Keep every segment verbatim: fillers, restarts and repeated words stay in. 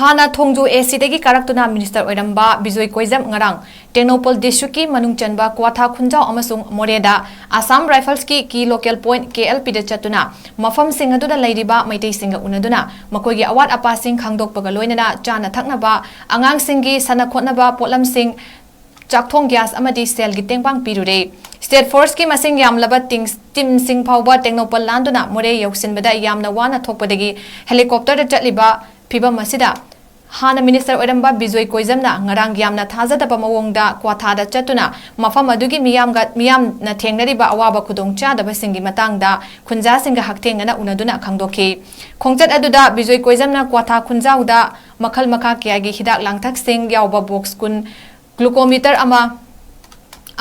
ꯍꯥꯟꯅ ꯊꯣꯡꯖꯨ ꯑꯦ ꯁꯤꯗꯒꯤ ꯀꯥꯔꯛꯇꯨꯅ ꯃꯤꯅꯤꯁꯇꯔ ꯑꯣꯏꯔꯝꯕ ꯕꯤꯖꯣꯏ ꯀꯣꯏꯖꯝ ꯉꯔꯥꯡ ꯇꯦꯡꯅꯧꯄꯜ ꯗꯤꯁꯇ꯭ꯔꯤꯛꯀꯤ ꯃꯅꯨꯡ ꯆꯟꯕ ꯀ꯭ꯋꯥꯊꯥ ꯈꯨꯟꯖꯥꯎ ꯑꯃꯁꯨꯡ ꯃꯣꯔꯦꯗ ꯑꯁꯥꯝ ꯔꯥꯏꯐꯜꯁꯀꯤ ꯀꯤ ꯂꯣꯀꯦꯜ ꯄꯣꯏꯟꯠ ꯀꯦ ꯑꯦꯜ ꯄꯤꯗ ꯆꯠꯇꯨꯅ ꯃꯐꯝꯁꯤꯡ ꯑꯗꯨꯗ ꯂꯩꯔꯤꯕ ꯃꯩꯇꯩꯁꯤꯡꯒ ꯎꯅꯗꯨꯅ ꯃꯈꯣꯏꯒꯤ ꯑꯋꯥꯠ ꯑꯄꯥꯁꯤꯡ ꯈꯪꯗꯣꯛꯄꯒ ꯂꯣꯏꯅꯅ ꯆꯥꯅ ꯊꯛꯅꯕ, ꯑꯉꯥꯡꯁꯤꯡꯒꯤ ꯁꯥꯟꯅ ꯈꯣꯠꯅꯕ ꯄꯣꯠꯂꯝꯁꯤꯡ, ꯆꯥꯛꯊꯣꯡ ꯒ꯭ꯌꯥꯁ ꯑꯃꯗꯤ ꯁꯦꯜꯒꯤ ꯇꯦꯡꯕꯥꯡ ꯄꯤꯔꯨꯔꯦ꯫ ꯁ꯭ꯇꯦꯠ ꯐꯣꯔꯁꯀꯤ ꯃꯁꯤꯡ ꯌꯥꯝꯂꯕ ꯇꯤꯡ-, ꯇꯤꯝꯁꯤꯡ ꯐꯥꯎꯕ ꯇꯦꯡꯅꯧꯄꯜ ꯂꯥꯟꯗꯨꯅ ꯃꯣꯔꯦ ꯌꯧꯁꯤꯟꯕꯗ ꯌꯥꯝꯅ ꯋꯥꯅ ꯊꯣꯛꯄꯗꯒꯤ ꯍꯦꯂꯤꯀꯣꯞꯇꯔꯗ ꯆꯠꯂꯤꯕ ꯐꯤꯚꯝ ꯑꯁꯤꯗ ꯍꯥꯟꯅ ꯃꯤꯅꯤꯁꯇꯔ ꯑꯣꯏꯔꯝꯕ ꯕꯤꯖꯣꯏ ꯀꯣꯏꯖꯝꯅ ꯉꯔꯥꯡ ꯌꯥꯝꯅ ꯊꯥꯖꯗꯕ ꯃꯑꯣꯡꯗ ꯀ꯭ꯋꯥꯊꯥꯗ ꯆꯠꯇꯨꯅ ꯃꯐꯝ ꯑꯗꯨꯒꯤ ꯃꯤꯌꯥꯝꯒ, ꯃꯤꯌꯥꯝꯅ ꯊꯦꯡꯅꯔꯤꯕ ꯑꯋꯥꯕ ꯈꯨꯗꯣꯡꯆꯥꯗꯕꯁꯤꯡꯒꯤ ꯃꯇꯥꯡꯗ ꯈꯨꯟꯖꯥꯁꯤꯡꯒ ꯍꯛꯊꯦꯡꯅꯅ ꯎꯅꯗꯨꯅ ꯈꯪꯗꯣꯛꯈꯤ꯫ ꯈꯣꯡꯆꯠ ꯑꯗꯨꯗ ꯕꯤꯖꯣꯏ ꯀꯣꯏꯖꯝꯅ ꯀ꯭ꯋꯥꯊꯥ ꯈꯨꯟꯖꯥꯎꯗ ꯃꯈꯜ ꯃꯈꯥ ꯀꯌꯥꯒꯤ ꯍꯤꯗꯥꯛ ꯂꯥꯡꯊꯛꯁꯤꯡ ꯌꯥꯎꯕ ꯕꯣꯛꯁ ꯀꯨꯟ, ꯒ꯭ꯂꯨꯀꯣꯃꯤꯇꯔ ꯑꯃ,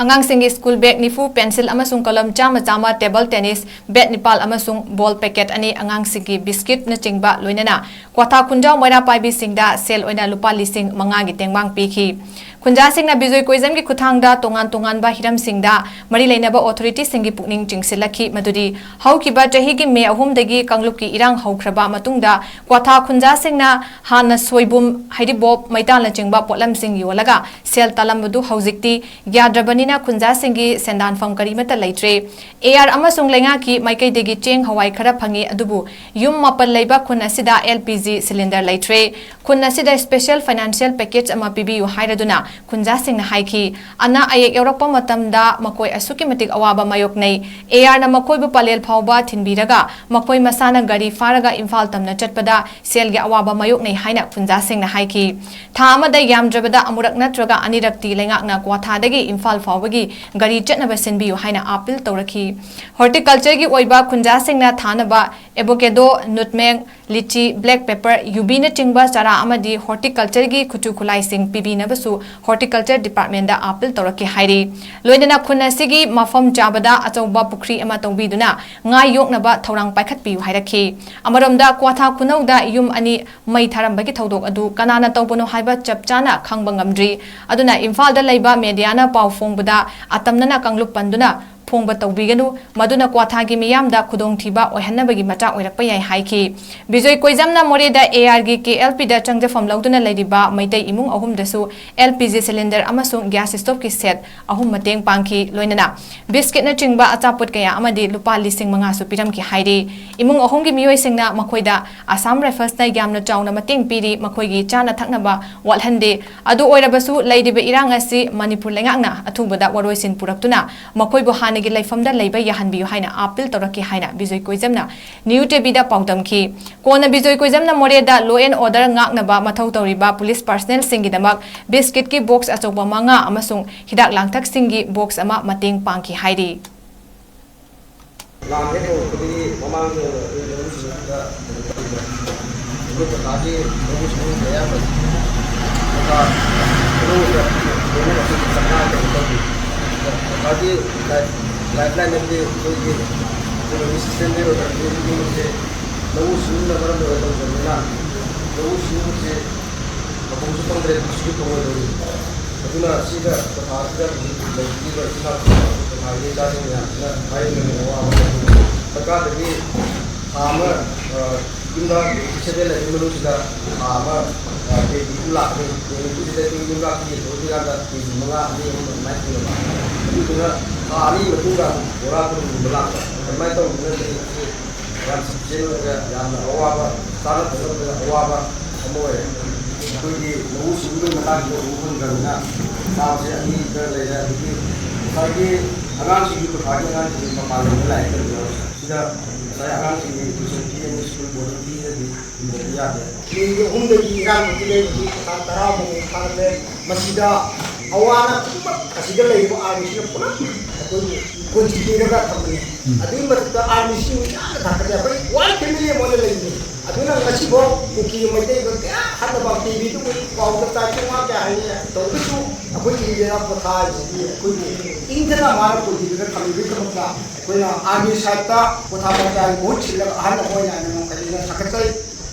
ꯑꯉꯥꯡꯁꯤꯡꯒꯤ ꯁ꯭ꯀꯨꯜ ꯕꯦꯒ ꯅꯤꯐꯨ, ꯄꯦꯟꯁꯤꯜ ꯑꯃꯁꯨꯡ ꯀꯂꯝ ꯆꯥꯝꯃ ꯆꯥꯝꯃ, ꯇꯦꯕꯜ ꯇꯦꯅꯤꯁ, ꯕꯦꯠ ꯅꯤꯄꯥꯜ ꯑꯃꯁꯨꯡ ꯕꯣꯜ ꯄꯦꯀꯦꯠ ꯑꯅꯤ, ꯑꯉꯥꯡꯁꯤꯡꯒꯤ ꯕꯤꯁꯀꯤꯠꯅꯆꯤꯡꯕ ꯂꯣꯏꯅꯅ ꯀ꯭ꯋꯥꯊꯥ ꯈꯨꯟꯖꯥꯎ ꯃꯩꯔꯥ ꯄꯥꯏꯕꯤꯁꯤꯡꯗ ꯁꯦꯜ ꯑꯣꯏꯅ ꯂꯨꯄꯥ ꯂꯤꯁꯤꯡ ꯃꯉꯥꯒꯤ ꯇꯦꯡꯕꯥꯡ ꯄꯤꯈꯤ꯫ ꯈꯨꯟꯖꯥꯁꯤꯡꯅ ꯕꯤꯖꯣꯏ ꯀꯣꯏꯖꯝꯒꯤ ꯈꯨꯠꯊꯥꯡꯗ ꯇꯣꯉꯥꯟ ꯇꯣꯉꯥꯟꯕ ꯍꯤꯔꯝꯁꯤꯡꯗ ꯃꯔꯤ ꯂꯩꯅꯕ ꯑꯣꯊꯣꯔꯤꯇꯤꯁꯤꯡꯒꯤ ꯄꯨꯛꯅꯤꯡ ꯆꯤꯡꯁꯤꯜꯂꯛꯈꯤ, ꯃꯗꯨꯗꯤ ꯍꯧꯈꯤꯕ ꯆꯍꯤꯒꯤ ꯃꯦ ꯑꯍꯨꯝꯗꯒꯤ ꯀꯥꯡꯂꯨꯞꯀꯤ ꯏꯔꯥꯡ ꯍꯧꯈ꯭ꯔꯕ ꯃꯇꯨꯡꯗ ꯀ꯭ꯋꯥꯊꯥ ꯈꯨꯟꯖꯥꯁꯤꯡꯅ ꯍꯥꯟꯅ ꯁꯣꯏꯕꯨꯝ, ꯍꯩꯔꯤꯕꯣꯞ, ꯃꯩꯇꯥꯜꯅꯆꯤꯡꯕ ꯄꯣꯠꯂꯝꯁꯤꯡ ꯌꯣꯜꯂꯒ ꯁꯦꯜ ꯇꯥꯜꯂꯝꯕꯗꯨ ꯍꯧꯖꯤꯛꯇꯤ ꯌꯥꯗ꯭ꯔꯕꯅꯤꯅ ꯈꯨꯟꯖꯥꯁꯤꯡꯒꯤ ꯁꯦꯟꯗꯥꯟꯐꯝ ꯀꯔꯤꯃꯠꯇ ꯂꯩꯇ꯭ꯔꯦ꯫ ꯑꯦ ꯑꯥꯔ ꯑꯃꯁꯨꯡ ꯂꯩꯉꯥꯛꯀꯤ ꯃꯥꯏꯀꯩꯗꯒꯤ ꯆꯦꯡ ꯍꯋꯥꯏ ꯈꯔ ꯐꯪꯉꯤ, ꯑꯗꯨꯕꯨ ꯌꯨꯝ ꯃꯥꯄꯜ ꯂꯩꯕ ꯈꯨꯟ ꯑꯁꯤꯗ ꯑꯦꯜ ꯄꯤ ꯖꯤ ꯁꯤꯂꯤꯟꯗꯔ ꯂꯩꯇ꯭ꯔꯦ꯫ ꯈꯨꯟ ꯑꯁꯤꯗ ꯁ꯭ꯄꯦꯁꯦꯜ ꯐꯥꯏꯅꯥꯟꯁꯤꯌꯦꯜ ꯄꯦꯀꯦꯖ ꯑꯃ ꯄꯤꯕꯤꯌꯨ ꯍꯥꯏꯔꯗꯨꯅ ꯈꯨꯟꯖꯥꯁꯤꯡꯅ ꯍꯥꯏꯈꯤ꯫ ꯑꯅꯥ ꯑꯌꯦꯛ ꯌꯥꯎꯔꯛꯄ ꯃꯇꯝꯗ ꯃꯈꯣꯏ ꯑꯁꯨꯛꯀꯤ ꯃꯇꯤꯛ ꯑꯋꯥꯕ ꯃꯥꯌꯣꯛꯅꯩ꯫ ꯑꯦ ꯑꯥꯔꯅ ꯃꯈꯣꯏꯕꯨ ꯄꯂꯦꯜ ꯐꯥꯎꯕ ꯊꯤꯟꯕꯤꯔꯒ ꯃꯈꯣꯏ ꯃꯁꯥꯅ ꯒꯥꯔꯤ ꯐꯥꯔꯒ ꯏꯝꯐꯥꯜ ꯇꯝꯅ ꯆꯠꯄꯗ ꯁꯦꯜꯒꯤ ꯑꯋꯥꯕ ꯃꯥꯌꯣꯛꯅꯩ ꯍꯥꯏꯅ ꯈꯨꯟꯖꯥꯁꯤꯡꯅ ꯍꯥꯏꯈꯤ꯫ ꯊꯥ ꯑꯃꯗ ꯌꯥꯝꯗ꯭ꯔꯕꯗ ꯑꯃꯨꯔꯛ ꯅꯠꯇ꯭ꯔꯒ ꯑꯅꯤꯔꯛꯇꯤ ꯂꯩꯉꯥꯛꯅ ꯀ꯭ꯋꯥꯊꯥꯗꯒꯤ ꯏꯝꯐꯥꯜ ꯐꯥꯎꯕꯒꯤ ꯒꯥꯔꯤ ꯆꯠꯅꯕ ꯁꯤꯟꯕꯤꯌꯨ ꯍꯥꯏꯅ ꯑꯥꯄꯤꯜ ꯇꯧꯔꯛꯈꯤ꯫ ꯍꯣꯔꯇꯤꯀꯜꯆꯔꯒꯤ ꯑꯣꯏꯕ ꯈꯨꯟꯖꯥꯁꯤꯡꯅ ꯊꯥꯅꯕ ꯑꯦꯕꯣꯀꯦꯗꯣ, ꯅꯨꯠꯃꯦꯡ, ꯂꯤꯆꯤ, ꯕ꯭ꯂꯦꯛ ꯄꯦꯄꯔ, ꯌꯨꯕꯤꯅꯆꯤꯡꯕ ꯆꯥꯔꯥ ꯑꯃꯗꯤ ꯍꯣꯔꯇꯤꯀꯜꯆꯔꯒꯤ ꯈꯨꯠꯁꯨ ꯈꯨꯠꯂꯥꯏꯁꯤꯡ ꯄꯤꯕꯤꯅꯕꯁꯨ ꯍꯣꯔꯇꯤꯀꯜꯆꯔ ꯗꯤꯄꯥꯔꯠꯃꯦꯟꯗ ꯑꯥꯄꯤꯜ ꯇꯧꯔꯛꯈꯤ ꯍꯥꯏꯔꯤ꯫ ꯂꯣꯏꯅꯅ ꯈꯨꯟ ꯑꯁꯤꯒꯤ ꯃꯐꯝ ꯆꯥꯕꯗ ꯑꯆꯧꯕ ꯄꯨꯈ꯭ꯔꯤ ꯑꯃ ꯇꯧꯕꯤꯗꯨꯅ ꯉꯥ ꯌꯣꯛꯅꯕ ꯊꯧꯔꯥꯡ ꯄꯥꯏꯈꯠꯄꯤꯌꯨ ꯍꯥꯏꯔꯛꯈꯤ꯫ ꯑꯃꯔꯣꯝꯗ ꯀ꯭ꯋꯥꯊꯥ ꯈꯨꯅꯧꯗ ꯌꯨꯝ ꯑꯅꯤ ꯃꯩ ꯊꯥꯔꯝꯕꯒꯤ ꯊꯧꯗꯣꯛ ꯑꯗꯨ ꯀꯅꯥꯅ ꯇꯧꯕꯅꯣ ꯍꯥꯏꯕ ꯆꯞ ꯆꯥꯅ ꯈꯪꯕ ꯉꯝꯗ꯭ꯔꯤ꯫ ꯑꯗꯨꯅ ꯏꯝꯐꯥꯜꯗ ꯂꯩꯕ ꯃꯦꯗꯤꯌꯥꯅ ꯄꯥꯎ ꯐꯣꯡꯕꯗ ꯑꯇꯝꯅꯅ ꯀꯥꯡꯂꯨꯞ ꯄꯟꯗꯨꯅ ꯐꯣꯡꯕ ꯇꯧꯕꯤꯒꯅꯨ, ꯃꯗꯨꯅ ꯀ꯭ꯋꯥꯊꯥꯒꯤ ꯃꯤꯌꯥꯝꯗ ꯈꯨꯗꯣꯡꯊꯤꯕ ꯑꯣꯏꯍꯟꯅꯕꯒꯤ ꯃꯆꯥꯛ ꯑꯣꯏꯔꯛꯄ ꯌꯥꯏ ꯍꯥꯏꯈꯤ꯫ ꯕꯤꯖꯣꯏ ꯀꯣꯏꯖꯝꯅ ꯃꯣꯔꯦꯗ ꯑꯦ ꯑꯥꯔꯒꯤ ꯀꯦ ꯑꯦꯜ ꯄꯤꯗ ꯆꯪꯖꯐꯝ ꯂꯧꯗꯨꯅ ꯂꯩꯔꯤꯕ ꯃꯩꯇꯩ ꯏꯃꯨꯡ ꯑꯍꯨꯝꯗꯁꯨ ꯑꯦꯜ ꯄꯤ ꯖꯤ ꯁꯤꯂꯤꯟꯗꯔ ꯑꯃꯁꯨꯡ ꯒ꯭ꯌꯥꯁ ꯁ꯭ꯇꯣꯚꯀꯤ ꯁꯦꯠ ꯑꯍꯨꯝ ꯃꯇꯦꯡ ꯄꯥꯡꯈꯤ꯫ ꯂꯣꯏꯅꯅ ꯕꯤꯁꯀꯤꯠꯅꯆꯤꯡꯕ ꯑꯆꯥꯄꯣꯠ ꯀꯌꯥ ꯑꯃꯗꯤ ꯂꯨꯄꯥ ꯂꯤꯁꯤꯡ ꯃꯉꯥꯁꯨ ꯄꯤꯔꯝꯈꯤ ꯍꯥꯏꯔꯤ꯫ ꯏꯃꯨꯡ ꯑꯍꯨꯝꯒꯤ ꯃꯤꯑꯣꯏꯁꯤꯡꯅ ꯃꯈꯣꯏꯗ ꯑꯁꯥꯝ ꯔꯥꯏꯐꯜꯁꯅ ꯌꯥꯝꯅ ꯆꯥꯎꯅ ꯃꯇꯦꯡ ꯄꯤꯔꯤ, ꯃꯈꯣꯏꯒꯤ ꯆꯥꯅ ꯊꯛꯅꯕ ꯋꯥꯠꯍꯟꯗꯦ꯫ ꯑꯗꯨ ꯑꯣꯏꯔꯕꯁꯨ ꯂꯩꯔꯤꯕ ꯏꯔꯥꯡ ꯑꯁꯤ ꯃꯅꯤꯄꯨꯔ ꯂꯩꯉꯥꯛꯅ ꯑꯊꯨꯕꯗ ꯋꯥꯔꯣꯏꯁꯤꯟ ꯄꯨꯔꯛꯇꯨꯅ ꯃꯈꯣꯏꯕꯨ ꯍꯥꯟꯅꯒꯤ ꯂꯩꯐꯝꯗ ꯂꯩꯕ ꯌꯥꯍꯟꯕꯤꯌꯨ ꯍꯥꯏꯅ ꯑꯥꯄꯤꯜ ꯇꯧꯔꯛꯈꯤ ꯍꯥꯏꯅ ꯕꯤꯖꯣꯏ ꯀꯣꯏꯖꯝꯅ ꯅ꯭ꯌꯨ ꯇꯦꯕꯤꯗ ꯄꯥꯎꯗꯝꯈꯤ꯫ ꯀꯣꯟꯅ ꯕꯤꯖꯣꯏ ꯀꯣꯏꯖꯝꯅ ꯃꯣꯔꯦꯗ law and order ꯉꯥꯛꯅꯕ ꯃꯊꯧ ꯇꯧꯔꯤꯕ ꯄꯨꯂꯤꯁ ꯄꯥꯔꯁꯅꯦꯜꯁꯤꯡꯒꯤꯗꯃꯛ ꯕꯤꯁꯀꯤꯠꯀꯤ ꯕꯣꯛꯁ ꯑꯆꯧꯕ ꯃꯉꯥ ꯑꯃꯁꯨꯡ ꯍꯤꯗꯥꯛ ꯂꯥꯡꯊꯛꯁꯤꯡꯒꯤ ꯕꯣꯛꯁ ꯑꯃ ꯃꯇꯦꯡ ꯄꯥꯡꯈꯤ ꯍꯥꯏꯔꯤ꯫ ꯂꯥꯟ ꯍꯦꯛ ꯍꯧꯔꯛꯄꯗꯒꯤ ꯃꯃꯥꯡꯒꯤ ꯑꯣꯏꯅ ꯑꯩꯈꯣꯏ ꯂꯧꯎ ꯁꯤꯡꯎꯕꯗ ꯑꯩꯈꯣꯏ ꯀꯀꯥꯒꯤ ꯂꯧꯎ ꯁꯤꯡꯎꯕꯁꯦ ꯑꯌꯥꯝꯕ ꯀꯀꯥ ꯂꯧꯎꯗ ꯂꯧꯎ ꯑꯩꯈꯣꯏꯒꯤ ꯆꯥꯝꯃꯉꯥ ꯀꯩꯅꯣ ꯇꯧꯕꯤ꯫ ꯀꯀꯥꯒꯤ ꯂꯥꯏꯐ ꯂꯥꯏꯐ ꯂꯥꯏꯟ ꯑꯁꯤ ꯑꯩꯈꯣꯏꯒꯤ ꯏꯀꯣꯅꯣꯃꯤ ꯁꯤꯁꯇꯦꯝꯗꯒꯤ ꯑꯣꯏꯅ ꯑꯩꯈꯣꯏ ꯏꯃꯨꯡꯁꯦ ꯂꯧꯎ ꯁꯤꯡꯎꯕꯅ ꯃꯔꯝ ꯑꯣꯏꯔꯒ ꯇꯧꯖꯕꯅꯤꯅ ꯂꯧꯎ ꯁꯤꯡꯎꯕꯁꯦ ꯃꯄꯨꯡꯁꯨ ꯐꯪꯗ꯭ꯔꯦ, ꯄꯨꯟꯁꯤꯁꯨ ꯐꯪꯉꯣꯏꯗꯧꯔꯤ꯫ ꯑꯗꯨꯅ ꯁꯤꯗ ꯀꯣꯊꯥꯁꯤꯗ ꯍꯧꯖꯤꯛ ꯂꯩꯕꯤꯔꯤꯕ ꯏꯆꯤꯟ ꯏꯅꯥꯎ ꯀꯣꯊꯥꯒꯤ ꯏꯆꯥꯁꯤꯡ ꯃꯌꯥꯝꯁꯤꯅ ꯍꯥꯏꯔꯤꯕꯅꯤ ꯑꯋꯥꯕ꯫ ꯁꯔꯀꯥꯔꯗꯒꯤ ꯊꯥ ꯑꯃ, ꯑ, ꯌꯨꯝꯗ ꯁꯦꯚꯦꯟ ꯂꯩꯕꯒꯤ ꯃꯅꯨꯡꯁꯤꯗ ꯊꯥ ꯑꯃ, ꯑ, ꯀꯦ ꯖꯤ ꯅꯤꯐꯨ ꯂꯥꯛꯀꯅꯤ꯫ ꯀꯦ ꯖꯤ ꯅꯤꯐꯨꯁꯤꯗ ꯑꯩꯈꯣꯏ ꯌꯨꯝꯗ ꯄꯤꯒꯗꯧꯕ ꯀꯥꯟꯗ ꯀꯦ ꯖꯤ ꯃꯉꯥ, ꯑꯅꯤ, ꯑꯍꯨꯝ ꯑꯗꯨꯃꯥꯏꯅ ꯄꯤꯔꯕ꯫ ꯑꯗꯨꯗꯨꯅ ꯊꯥ ꯑꯅꯤꯒꯤ ꯃꯇꯨꯡꯗ ꯕꯣꯔꯥ ꯀꯨꯟꯒꯨꯝꯕ ꯂꯥꯛꯄ꯫ ꯑꯗꯨꯃꯥꯏꯅ ꯇꯧꯗꯅ ꯍꯧꯖꯤꯛ ꯌꯥꯝ ꯆꯦꯜꯂꯒ ꯌꯥꯝꯅ ꯑꯋꯥꯕ, ꯆꯥꯅ ꯊꯛꯅꯕꯗ ꯑꯋꯥꯕ ꯑꯃ ꯑꯣꯏꯔꯦ꯫ ꯑꯩꯈꯣꯏꯒꯤ ꯂꯧꯎ ꯁꯤꯡꯎꯕꯒꯤ ꯃꯇꯥꯡꯁꯤꯗ ꯎꯕ ꯐꯪꯗ꯭ꯔꯕꯅꯤꯅ ꯆꯥꯕꯁꯦ ꯑꯅꯤꯗ ꯂꯩꯔꯦ꯫ ꯑꯗꯒꯤ ꯉꯁꯥꯏꯒꯤ ꯑꯉꯥꯡꯁꯤꯡꯒꯤ ꯄꯩꯈꯥꯒꯤ ꯑꯉꯥꯡꯁꯤꯡ ꯃꯄꯥꯟ ꯂꯝꯗ ꯂꯥꯏꯔꯤꯛ ꯇꯝꯕ ꯌꯥꯎꯔꯤ꯫ ꯁꯤꯗ ꯉꯁꯥꯏ ꯑꯉꯥꯡꯁꯤꯡꯒꯤ tuition fee ꯑꯃꯗꯤ school board fee ꯗꯗꯤ ꯍꯨꯟꯗꯕ ꯌꯥꯗꯦ꯫ ꯃꯤꯒꯤ ꯑꯍꯨꯝꯗꯒꯤ ꯏꯔꯥꯡ ꯈꯨꯠꯀꯤ ꯂꯩꯕꯒꯤ ꯄꯩꯁꯥ ꯇꯔꯥ ꯐꯥꯎꯕ ꯐꯥꯔꯛꯂꯦ꯫ ꯃꯁꯤꯗ ꯑꯋꯥ ꯑꯅꯥ ꯈꯨꯗꯤꯡꯃꯛ ꯑꯁꯤꯗ ꯂꯩꯔꯤꯕ ꯑꯥꯔꯃꯤꯁꯤꯅ ꯄꯨꯂꯞ ꯑꯩꯈꯣꯏꯕꯨ ꯀꯣꯟꯁꯤꯟꯕꯤꯔꯒ ꯊꯝꯕꯅꯤ꯫ ꯑꯗꯨꯒꯤ ꯃꯊꯛꯇ ꯑꯥꯔꯃꯤꯁꯤꯡꯕꯨ ꯌꯥꯝꯅ ꯊꯥꯒꯠꯆꯩ꯫ ꯑꯩꯈꯣꯏ one family ꯑꯃ ꯑꯣꯏꯅ ꯂꯩꯕꯅꯤ꯫ ꯑꯗꯨꯅ ꯉꯁꯤꯐꯥꯎ ꯀꯨꯀꯤ ꯃꯩꯇꯩꯗ ꯀꯌꯥ ꯍꯟꯅ ꯄꯥꯎ ꯇꯤꯚꯤꯗ ꯎꯏ, ꯄꯥꯎꯗ ꯇꯥꯏ, ꯆꯤꯡꯃꯥ ꯀꯌꯥ ꯍꯥꯏꯅ ꯇꯧꯔꯒꯁꯨ ꯑꯩꯈꯣꯏ ꯏꯟꯗꯤꯌꯥ ꯄꯣꯊꯥ ꯍꯥꯏꯁꯤꯗꯤ ꯑꯩꯈꯣꯏꯕꯨ ꯏꯪꯊꯅ ꯃꯥꯅ ꯀꯣꯟꯕꯤꯗꯨꯅ ꯊꯝꯕꯤꯕꯒꯤꯗꯃꯛꯇ ꯑꯩꯈꯣꯏꯅ ꯑꯥꯔꯃꯤ ꯁꯥꯏꯠꯇ ꯄꯣꯊꯥ ꯄꯟꯆꯥꯌꯦꯠ ꯃꯍꯨꯠ ꯁꯤꯜꯂꯒ ꯑꯍꯟ ꯑꯃ ꯑꯣꯏꯅ ꯑꯩꯅ ꯅꯣꯡꯃ ꯊꯥꯒꯠꯆꯩ꯫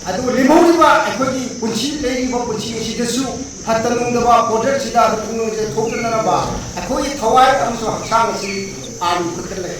ꯑꯗꯨꯒ ꯂꯦꯝꯍꯧꯔꯤꯕ ꯑꯩꯈꯣꯏꯒꯤ ꯄꯨꯟꯁꯤ ꯂꯩꯔꯤꯕ ꯄꯨꯟꯁꯤ ꯑꯁꯤꯗꯁꯨ ꯐꯠꯇ ꯅꯨꯡꯗꯕ ꯄꯣꯠꯁꯛꯁꯤꯗ ꯄꯨꯛꯅꯤꯡꯁꯦ ꯊꯣꯛꯇꯅꯅꯕ ꯑꯩꯈꯣꯏꯒꯤ ꯊꯋꯥꯏ ꯑꯃꯁꯨꯡ ꯍꯛꯆꯥꯡ ꯑꯁꯤ ꯑꯥꯔꯃꯤ ꯈꯨꯠꯇ ꯂꯩ꯫